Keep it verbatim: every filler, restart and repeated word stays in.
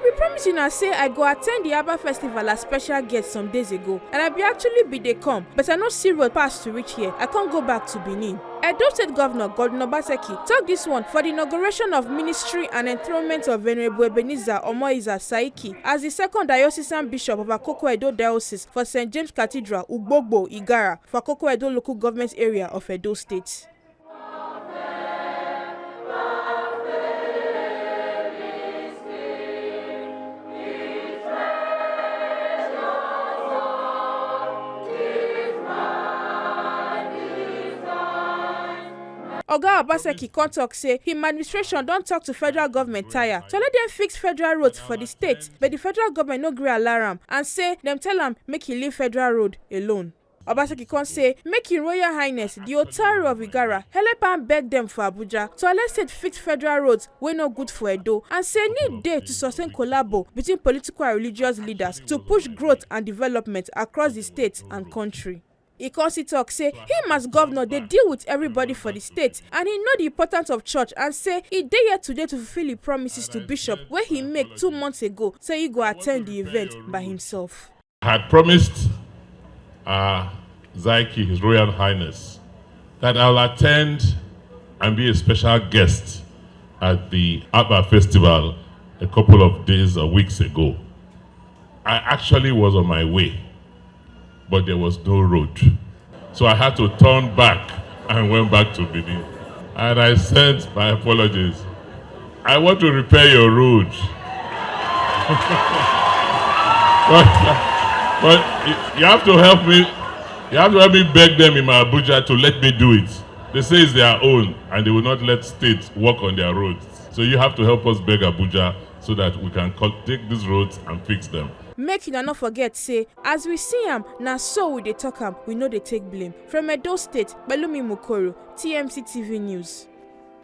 We promise una say I go attend the Aba Festival as special guest some days ago, and I be actually be dey come, but I no see road pass to reach here. I can't go back to Benin. Edo State Governor Gordon Obaseki talk this one for the inauguration of Ministry and Enthronement of Venerable Ebenezer Omoiza Saiki as the second diocesan bishop of Akoko Edo Diocese for Saint James Cathedral, Ugbogbo, Igara, for Akoko Edo Local Government Area of Edo State. Oga Obaseki come talk say him administration don talk to federal government tire to let dem fix federal roads for the state, but the federal government no gree allow am and say dem tell am make he leave federal road alone. Obaseki come say make him Royal Highness the Otaru of Igara help am beg dem for Abuja to allow state fix federal roads wey no good for Edo and say need dey to sustain collabo between political and religious leaders to push growth and development across the state and country. He come still talk say him as governor dey deal with everybody for the state and he know the importance of church and say he dey here today to fulfill him promises to bishop wey he make two months ago say he go attend the event by himself. I had promised uh, Zaiki, His Royal Highness, that I'll attend and be a special guest at the Abba Festival a couple of days or weeks ago. I actually was on my way, but there was no road. So I had to turn back and went back to Benin. And I sent my apologies. I want to repair your road. But, but you have to help me. You have to help me beg them in my Abuja to let me do it. They say it's their own, and they will not let states work on their roads. So you have to help us beg Abuja so that we can take these roads and fix them. Make una no forget say as we see am, na so we dey talk am, we no dey take blame. From Edo State, Pelumi Mukoro, T M C T V News.